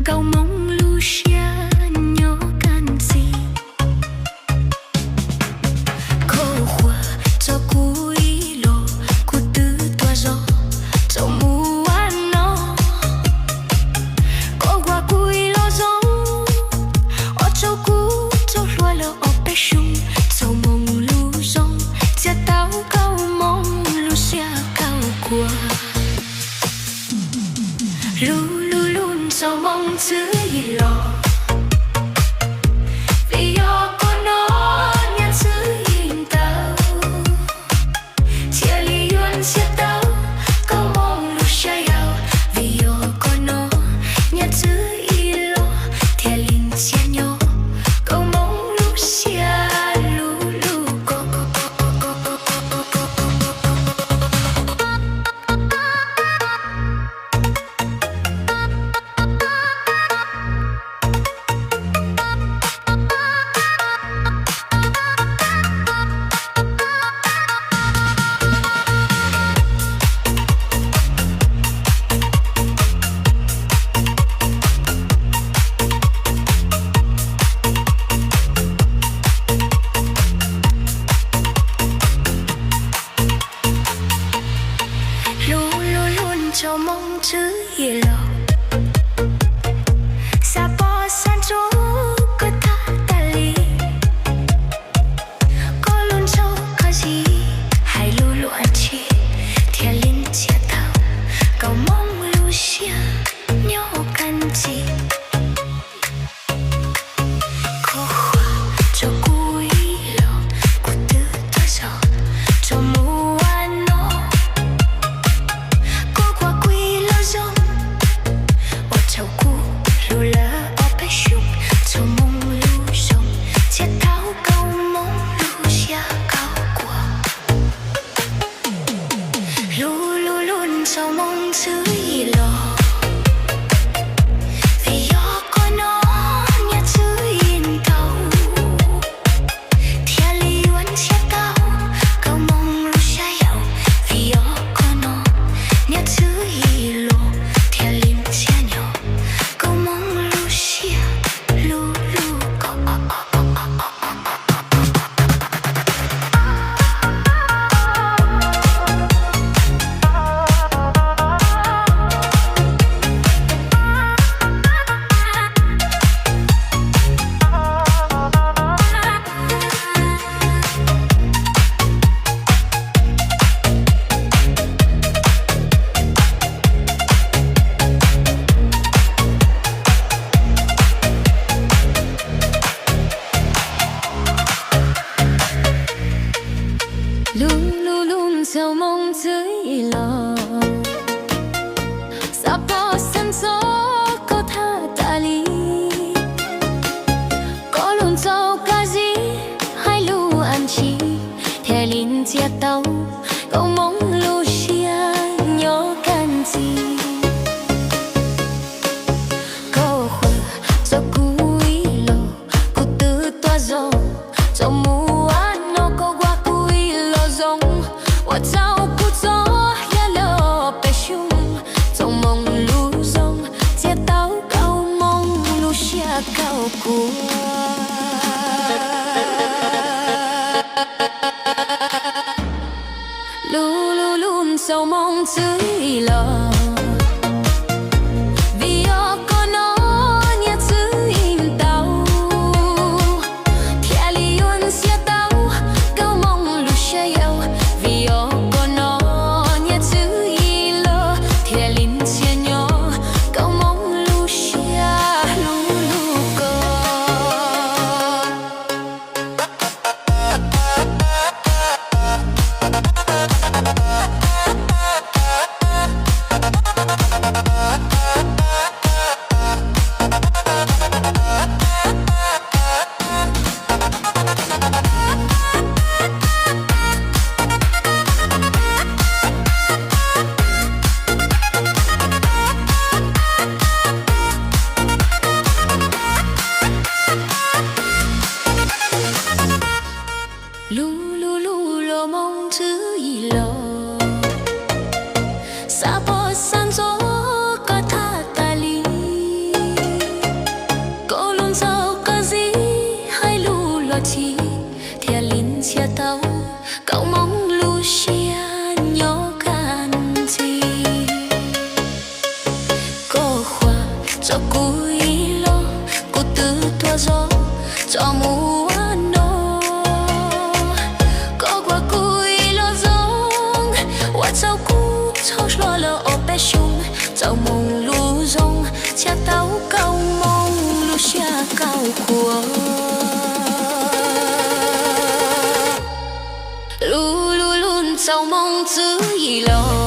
Kaus Hmoov lub siab nyob kaj ntxi. Khaub khuav tso kuv ib los, kuv twb tuaj zov txoj mus ua no. Koj kuas kuv ib los zoo, ua rau kuv txoj hlua lawm ob peb xyoos. Txoj moo lub zoo, txiav tau Kaus Hmoov lub siab kaus kua. Lub lub lub Txoj Moo Tswv Yim los, vim yog koj no niam Tswv Yim ntaus, thiaj li yuav ntxhias tau Kaus Hmoov lub siab yau. Vim yog koj no niam Tswv Yim los, thiaj li ntxhias nyob Kaus Hmoov lub siab lub lub ko. Lub lub lub Txoj Moo Tswv Yim los, xav pom xav ntsoov koj tag tas li. Koj lub ntsej koj zis hais lus luag ntshis, thiaj li ntxhias tau Kaus Hmoov lub siab nyob kaj ntxi. Khaub khuav tso kuv ib los, kuv twb tuaj zov txoj mus ua no. Koj kuas kuv ib los zoo, ua rau kuv hlub lawm ob peb xyoos. Txoj moo lub zoo, txiav tau Kaus Hmoov lub siab kaus kua. Lub lub lub Txoj Moo Tswv Yim los, vim yog koj no niam Tswv Yim ntaus, thiaj li yuav ntxhias tau Kaus Hmoov lub siab yau. Vim yog koj no niam Tswv Yim los, thiaj li ntxhias nyob Kaus Hmoov lub siab lub lub ko. Lub lub lub Txoj Moo Tswv Yim los, xav pom xav ntsoov koj tag tas li. Koj lub ntsej koj zis hais lus ua ntshis, thiaj li ntxhias tau Kaus Hmoov lub siab nyob kaj ntxi. Khaub khuav tso kuv ib los, kuv twb tuaj zov txoj mus ua no. Koj kuas kuv ib los zoo, ua rau kuv txoj hlua lawm ob peb xyoos. Txoj moo lub zoo, txiav tau Kaus Hmoov lub siab kaus kua. Lub lub lub Txoj Moo Tswv Yim los, vim yog koj no niam Tswv Yim ntaus, thiaj li yuav ntxhias tau Kaus Hmoov lub siab yau. Vim yog koj no niam Tswv Yim los, thiaj li ntxhias nyob Kaus Hmoov lub siab lub lub ko. Kuv ib los kuv twb tuaj zov txoj mus ua no, koj kuas kuv ib los zoo, ua txhaum kuv txhaum hlo lawm ob peb xyoos. Txaus moo lub zoo, txhiaj tau kauj moo lub siab kauj qhuas. Lub lub lub txaus moo txwv yim los,